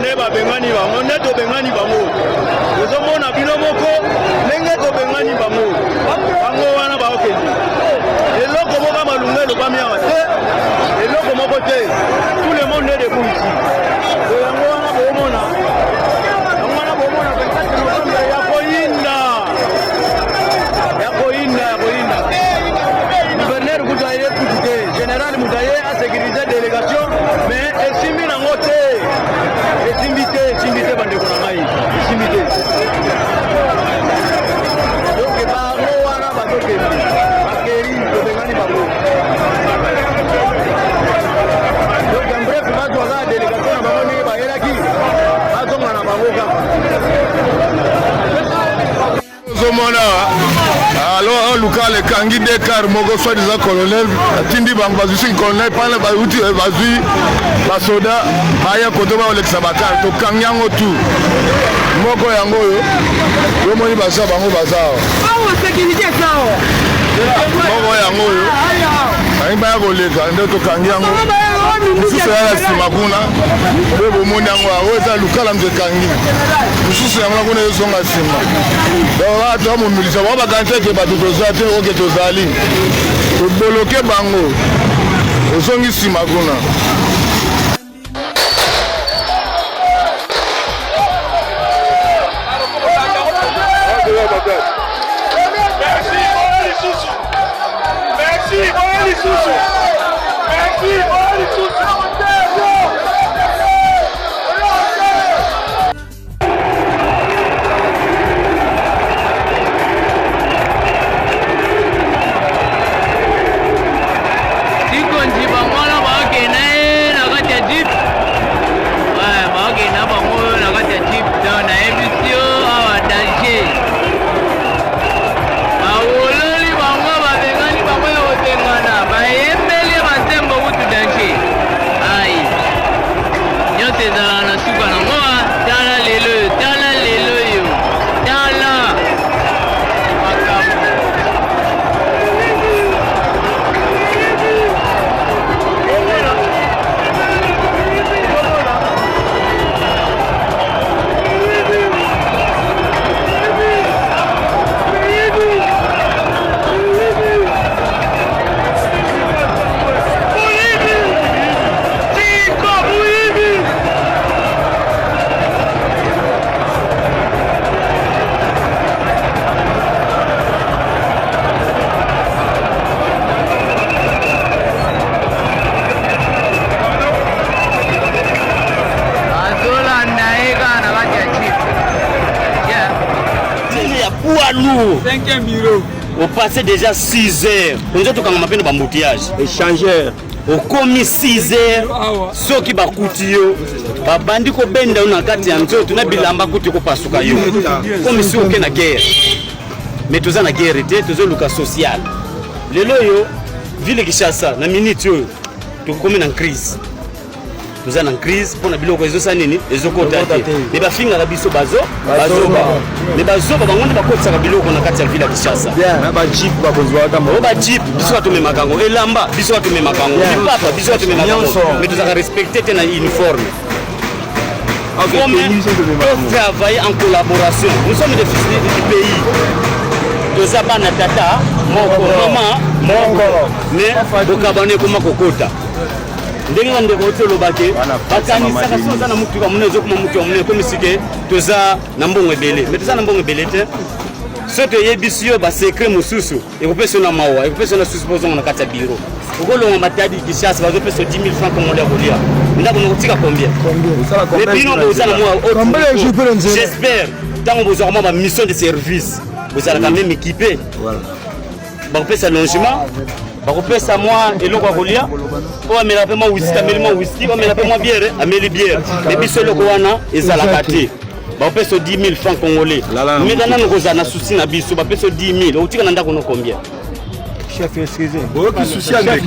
Nde babengani bango, nde tobengani bango. Ozomona bino moko ndenge tobengani bango, bango wana baokende. Eloko moko ya malunga elobami awa te, eloko moko te. Tout le monde est debout ici. Yango wana boomona, yango wana boomona 24 novembre ya koyinda, ya koyinda, ya koyinda. Gouverneur kutu aye kutu te, général moto aye asécurise délégation, mais esimbi nango te, esimbi te, esimbi te bandeko na ngai, esimbi te. Donc bango wana bazokende, bakei, tobengani bango. Donc en bref, bazwa kaka délégation na bango ndenge bayelaki, bazonga na bango kaka. Ozomona alors oluka ekangi de car moko soit disant colonel atindi bango bazwi soki colonel pana bauti bazwi basoda baya koto bakolekisa bakar tokangi yango tu moko yango oyo yo moni baza bango baza awa moko yango oyo balingi baya koleka nde tokangi yango mosusu ya na nsima kuna mpe bomoni yango awa oyo eza lukala moto ekangi mosusu yango na kuna ezonga nsima donc awa toya momilisa bango bakanisi ete bato toza te oke tozali toboloke bango ozongi nsima kuna. Merci, boye lisusu. Merci, boye lisusu. Tikonzi bango wana bakokende ye na kati ya jeep, bakokende na bango na kati ya jeep. Donc nayebisi yo awa danger, bawololi bango, babengani bango ya kobengana, bayembeli ye banzembo kutu danger. Ai, nyonso ezalaka na suka nango. Tala lelo oyo, tala lelo oyo, tala makambo. Azolanda ye kaka na kati ya jeep. Yeah. Ya poids lourd. Cinquième bureau. On passait déjà 6 heures. On a tout quand même embouteillage. Échangeur. Okomi 6 heures soki bakuti yo babandi kobenda yo na kati ya nzoto na bilamba kutu ekopasuka yo komi si oke na guerre. Mais toza na guerre te, tozoluka social. Lelo oyo ville Kinshasa na minute oyo tokomi na crise, toza na crise mpona biloko ezosala nini ezokota te. Me bafingaka biso bazo bazoba, me bazoba bango nde bakotisaka biloko na kati ya ville ya Kinshasa. O bajeep biso batomemaka yango, elamba biso batomemaka yango, lipapa biso batomemaka yango, mais tozalaka respecte te na uniforme. Comme travailler en collaboration, nous sommes des fils du pays, toza bana tata moko mama moko, mais bokabana ekoma kokota ndenge bandeko oti olobake bakanisaka soki oza na motuka monene ezokoma motuka monene ekomi sike toza na mbongo ebele, mais toza na mbongo ebele te. Soki toyebisi yo basecret mosusu ekopesa yo na mawa, ekopesa yo na susu mpo ozonga na kati ya biro okolonga Matadi Kinshasa bazopesa 10 000 francs congolais ya kolia ndako nakotika combien? Mais bino boza na mwa, j'espère ntango bozwaka mwa bamission de service bozalaka même équipé, bakopesa logement, bakopesa mwa eloko ya kolia, oyo amelaka mpe mwa whisky ameli mwa whisky, oyo amelaka mpe mwa biere ameli biere. Mais biso eloko wana ezalaka te. Bakopesa 10 000 francs congolais, meka nano kozala na souci na biso, bapesa 10 000 okotika na ndako no combien? Chef, excusez. Boyoki souci ya ndeko.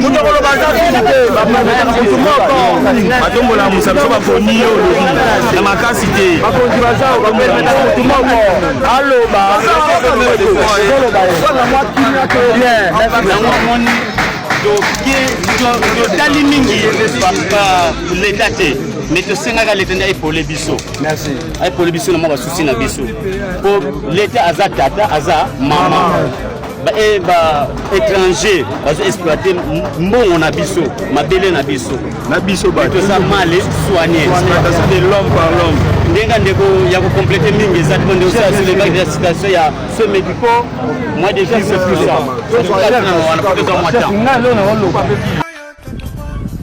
Moto akoloba aza te. Batombola musa biso baponi yo olobi na makasi te. Bakonzi baza bapermetaka motu moko aloba Yango omoni totali mingi leta te, mais tosengaka leta nde aepole biso, aepole biso na mwa basusi na biso, po leta aza tata, aza mama. Ba étranger bazo exploiter mbongo na biso, mabele na biso. Na biso bato toza mal soigné. Exploitation de l'homme par l'homme. Ndenge ndeko ya kocompléter mingi eza te, ndeko osala sur les vagues de la situation ya soins médicaux. Moi déjà, c'est plus ça wana mwa temps.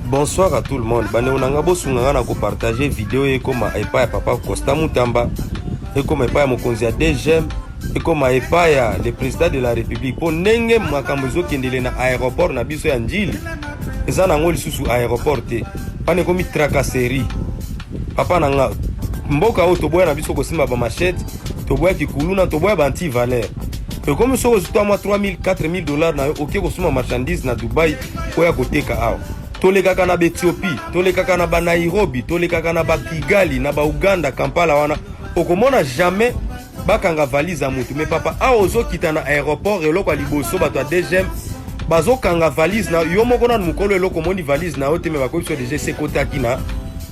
Bonsoir à tout le monde. Bandeko na nga, bosunga nga na kopartager video ekoma epai ya papa Costa Mutamba, ekoma epai ya mokonzi ya DGM, ekoma epai ya le président de la République, mpo ndenge makambo ezokendele na aéroport na biso ya Njili, eza nango lisusu aéroport te, pana ekomi tracasserie. Papa na nga, mboka oyo toboya na biso kosimba bamachete, toboyaki kuluna, toboya baantivaleur. Ekomi soki ozwi mwa 3000 4000 dollars na yo, oke kosomba marchandise na Dubai oya koteka awa. Tolekaka na baEthiopie, tolekaka na baNairobi, tolekaka na baKigali, na baUganda, Kampala wana, okomona jamais bakanga valise ya motu. Mais papa, awa ozokita na aéroport, eloko ya liboso bato ya DGM bazokanga valise na yo moko. Nanu mokolo eloko omoni valise na yo te, mais bakoyi biso déjà esekotaki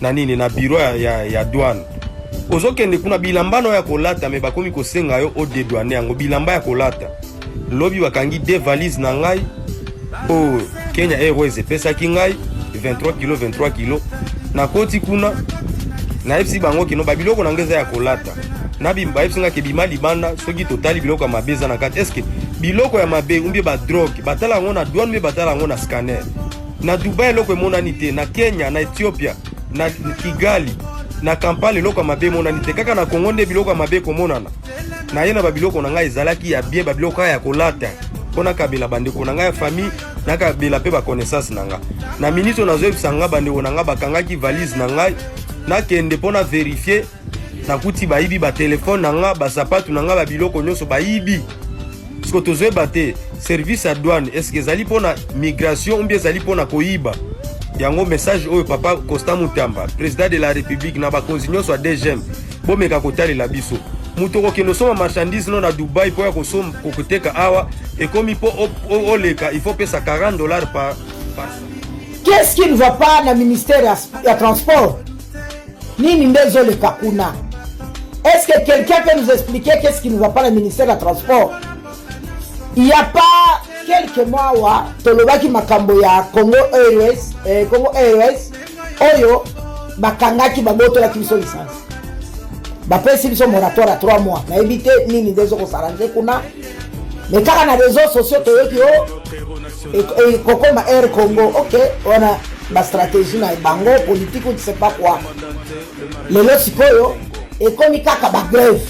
na nini, na bureau ya douane. Ozokende kuna, bilamba na oyo ya kolata, mais bakomi kosenga yo odédouaner yango, bilamba ya kolata. Lobi bakangi de valise na ngai oyo Kenya Airways epesaki ngai, 23 kilo, 23 kilo. Nakoti kuna, nayebisi bango kino babiloko na ngai eza ya kolata. Bayebisi ngai ke bima libanda soki totali biloko ya mabe eza na kati. Est-ce biloko ya mabe ou bien badrogue, batala yango na douane, mpe batala yango na scanner? Na Dubai eloko emonani te, na Kenya, na Ethiopia, na Kigali, na Kampala, eloko ya mabe emonani te. Kaka na Kongo nde biloko ya mabe ekomonana. Naye na babiloko na ngai ezalaki ya bien, babiloko kaka ya kolata, mpo nakabela bandeko na ngai ya famille, nakabela mpe baconnaissance na nga. Na minute oyo nazoyebisa nga, bandeko na ngai, bakangaki valise na ngai. Nakende mpo na vérifier, nakuti bayibi batelefone na nga, basapatu na nga, babiloko nyonso bayibi. Siko tozoyeba te, service ya douane, est-ce ezali mpona migration ou bien ezali mpona koyiba yango? Message oyo, papa Constant Mutamba, président de la République, na bakonzi nyonso ya DGM, bomeka kotalela biso. Moto okokende osomba marchandise no na Dubai mpo ya koteka awa, ekomi mpo oleka, il faut pesa 40 dollars par. Qu'est-ce qui ne va pas na ministère ya transport? Nini nde ezoleka kuna? Est-ce que quelqu'un peut nous expliquer qu'est-ce qui ne va pas na ministère ya transport? Il y a pas quelques mois awa, tolobaki makambo ya Congo Airways, Congo Airways oyo bakangaki, babotolaki biso licence, bapesi biso moratoire ya 3 mois. Nayebi te nini nde ezokos'arranger kuna, mais kaka na réseaux sociaux toyoki o ekokoma Air Congo. Ok, wana bastratégie na bango politique ou je sais pas quoi. Lelo sikoyo ekomi kaka bagrève,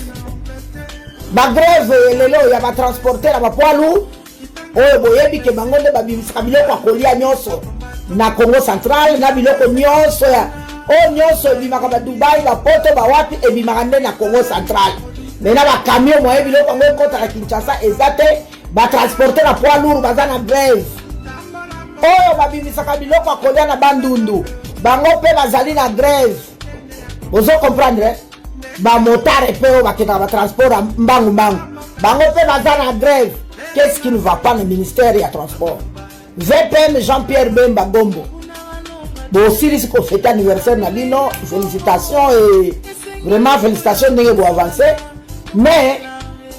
bagrève lelo ya batransporteur ya bapoids lourd oyo boyebi ke bango nde babimisaka biloko ya kolia nyonso na Congo Central, na biloko nyonso ya oyo nyonso ebimaka baDubai, bapoto, bawapi, ebimaka nde na Congo Central. Mais na bacamion moye biloko yango ekɔtaka Kinshasa eza te. Batransporteur ya poids lourd baza na grève. Oyo babimisaka biloko ya kolia na Bandundu, bango mpe bazali na grève. Bozo comprendre? Bamotard mpe oyo bakendaka batransport ya mbangu mbangu, bango mpe baza na grève. Qu'est-ce qui ne va pas na ministère ya transport? VPM Jean-Pierre Bemba Gombo, bosilisi kofêter anniversaire na bino, félicitations et vraiment félicitations ndenge boavance. Mais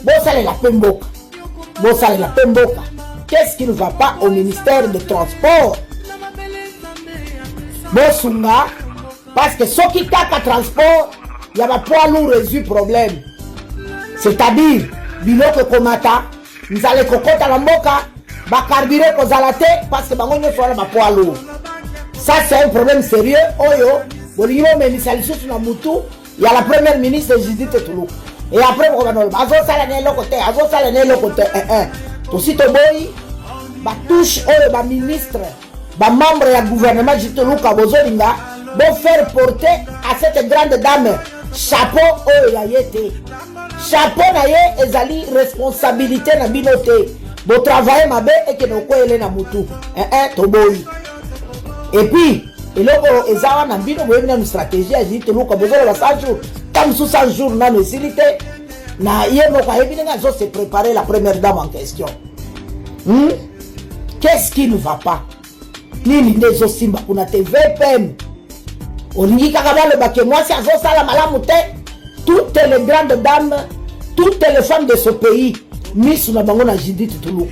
bosalela mpe mboka, bosalela mpe mboka. Qu'est-ce qui ne va pas au ministère de transport? Bosunga, parce que soki kaka transport ya bapoids lourd ezwi problème, c'est-à-dire biloko ekomata, nzala ekokɔta na mboka, bacarburant ekozala te, parce que bango nyonso wana bapoids lourd. Ça, c'est un problème sérieux oyo bolingi bomemisa lisusu na mutu ya la première ministre Judith Tuluka. Et après bokobana azosala na eloko te, azosala na eloko te. Eh, eh. Tosi toboyi batouche oyo baministre, bamembre ya gouvernement Judith Tuluka bozolinga bofaire porter à cette grande dame chapeau oyo ya ye te. Chapeau na ye ezali responsabilité na bino te. Botravaille mabe, ekende okweyele na mutu. Eh, eh, toboyi. Et puis eloko eza wana bino boyebi nanu stratégie ya Judith Tuluka, bozoloba 100 jours, ta mosusu 100 jours nanu esili te, na ye moko ayebi ndenge azo se préparer la première dame en question. Qu'est-ce qui ne va pas? Nini nde ezosimba kuna te? VPM olingi kaka baloba ke mwasi azosala malamu te. Toutes les grandes dames, toutes les femmes de ce pays, misu na bango na Judith Tuluka.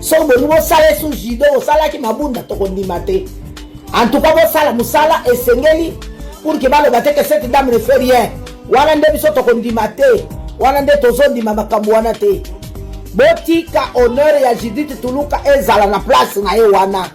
Soki bolingi bosala esu judo osalaki mabunda, tokondima te. En tout cas bosala mosala esengeli pour ke baloba te ke cette dame ne fait rien. Wana nde biso tokondima te, wana nde tozondima makambo wana te. Botika honneur ya Judith Tuluka ezala na place na ye wana.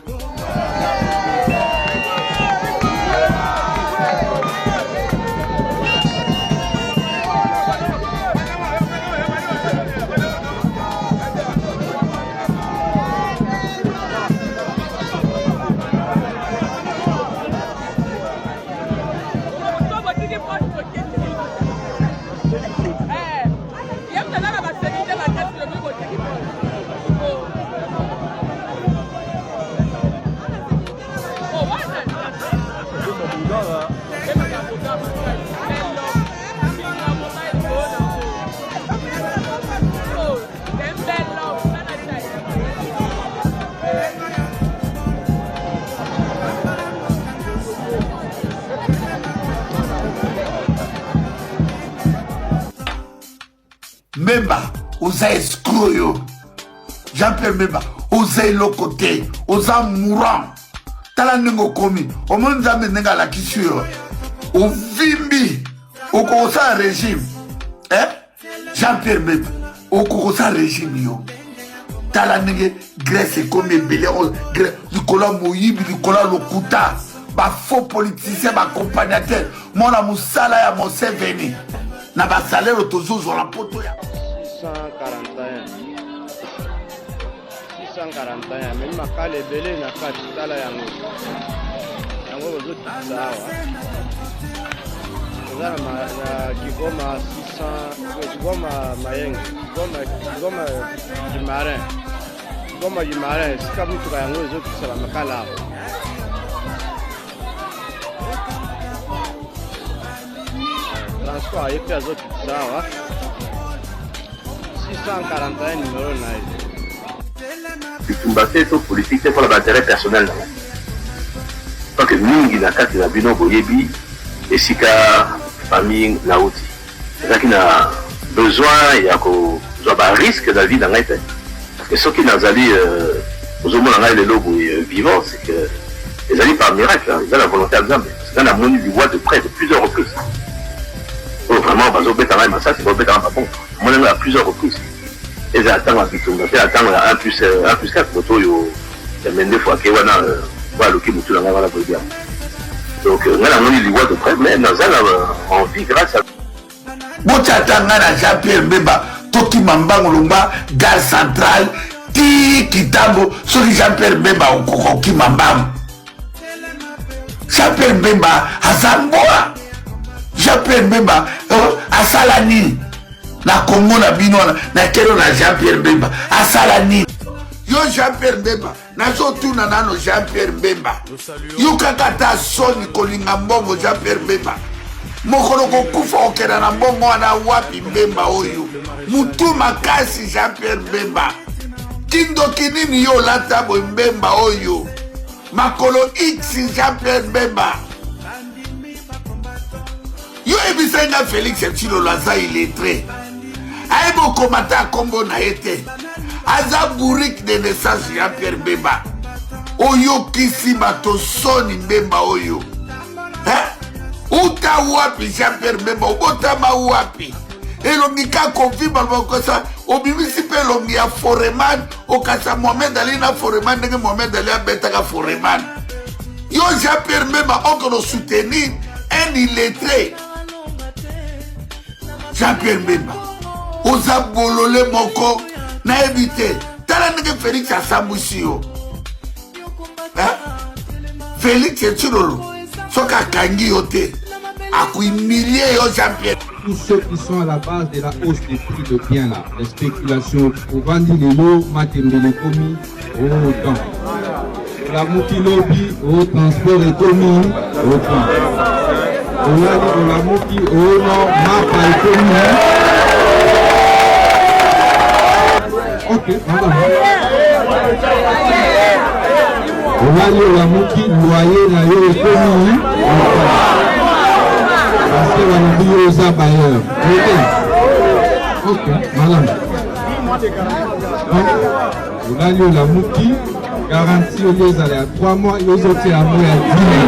Mbemba oza escroc yo Jean Pierre Mbemba oza eloko te, oza mourant. Tala ndenge okomi, omoni Nzambe ndenge alakisi yo, ovimbi, okokosala regime eh? Jean Pierre Mbemba okokosala regime yo. Tala ndenge Grèce ekomi ebele likolo ya moyibi, likolo ya lokuta, ba faux politiciens, ba accompagnateurs, mwana mosala ya Museveni na basalelo tozozwa na poto ya 641 641 amemi makala ebele na kati. Tala yango, yango ozokitisa awa, oza na Kigoma 600, Kigoma Mayenge, Kigoma, Kigoma du Marin, Kigoma du Marin, esika motuka yango ezokitisa bamakala awa. Transport ye mpe azokitisa awa, 641 numero na ye. Bitumba te to politique te mpona ba intérêt personnel na ngai, parce que mingi na kati na bino boyebi esika famille nauti. Nazalaki na besoin ya kozwa ba risque na vie na ngai te, parce que soki nazali ozomona ngai lelo boye vivant, c'est que ezali par miracle, eza na volonté ya Nzambe. Parce que ngai namoni liwa de près de plusieurs reprises, oyo vraiment bazobeta ngai masasi, bazobeta ngai babombe, namoni ngai à plusieurs reprises. Eza ntango ya bitumba mpe na ntango ya 1 plus 1 plus 4, moto oyo ya mendefu ake wana oyo aluki motu na ngai wana, boyebi yango. Donc ngai namoni liwa de près, mais naza na envie grâce à Botya ata ngai na Jean Pierre Mbemba tokima mbango longwa gare centrale ti Kitambo. Soki Jean Pierre Mbemba okoka okima mbango, Jean Pierre Mbemba aza mbwa. Jean Pierre Mbemba asala nini na Kongo na bino wana? Na kelo na Jean Pierre Mbemba asala nini? Yo Jean Pierre Mbemba, nazotuna nano. Jean Pierre Mbemba, yokaka ata soni kolinga mbongo. Jean Pierre Mbemba, mokolo kokufa okenda na mbongo wana wapi? Mbemba oyo mutu makasi. Jean Pierre Mbemba, kindoki nini yo olata boye? Mbemba oyo makolo x. Jean Pierre Mbemba, yo yebisai nga Félix Tshilolo aza illettré, ayebi okoma ta nkombo na ye te, aza bourrique de naissance. Jean Pierre Mbemba, oyokisi bato soni. Mbemba oyo, uta wapi? Jean Pierre Mbemba, obotama wapi? Elongi kaka ovimba lokosa, obimisi mpe elongi ya Foreman, okasa Mohamed Ali na Foreman, ndenge Mohamed Ali abetaka Foreman. Yo Jean Pierre Mbemba, okolo soutenir un illettré. Jean Pierre Mbemba, oza bolole moko, nayebi te. Tala ndenge Félix asambwisi yo. Félix Tshilolo, soki akangi yo te, akohumilie yo, Jean Pierre. Tous ceux qui sont à la base de la hausse des prix de biens là, les spéculations, ovandi lelo matembele komi autant. Olamuki lobi o transport ekomi oka. Olali olamuki o no mapa ekomi. Ok, olali olamuki loyer na yo ekomi oka. Parce que balobi yo oza bailleur. Ok. Ok, malamu. Olali olamuki garantie oyo ezala ya 3 mois yo ozotia yango ya 10 mois.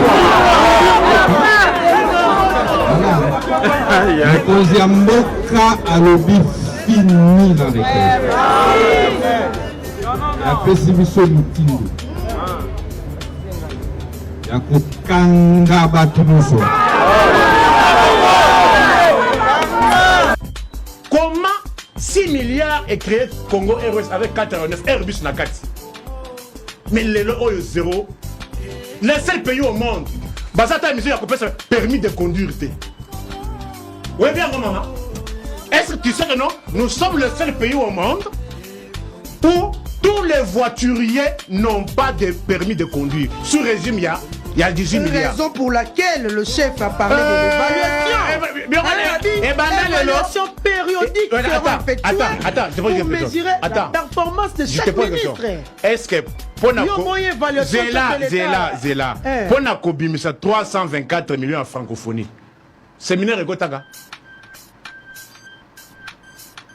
Mokonzi ya mboka alobi fini na retraite, apesi biso motindo ya kokanga bato nyonso. Comment 6 milliards est créé Congo Airways avec 4 aéronefs Airbus na kati. Mais lelo oyo zéro. Le seul pays au monde baza ta mission ya kopesa permis de conduire te. Oyebi yango mama? Est-ce que tu sais que non? Nous sommes le seul pays au monde où tous les voituriers n'ont pas de permis de conduire. Sous régime, il y a, il y a 18 Une milliards. raison pour laquelle le chef a parlé de l'évaluation. Eh, Hein, eh, ben, Évaluation périodique Eh, sera attends, effectuée attends, attends, je te pose pour une question. mesurer la Attends. performance de Je te chaque pose une question. ministre. Est-ce que pona Yo ko moyen évaluation Zela, chef de l'État. Zela, Zela. Eh. Pona kobimisa 324 millions en francophonie. Séminaire ekotaka.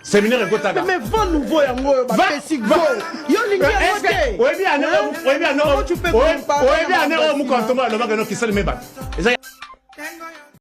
Séminaire ekotaka. Mais vent nouveau yango oyo bapesi go. Yo lingi yango te. Oyebi ane Hein? oyebi ane Comment tu peux comparer oyebi ane yango oyo na mukantomo alobaka no kisali meba. Eza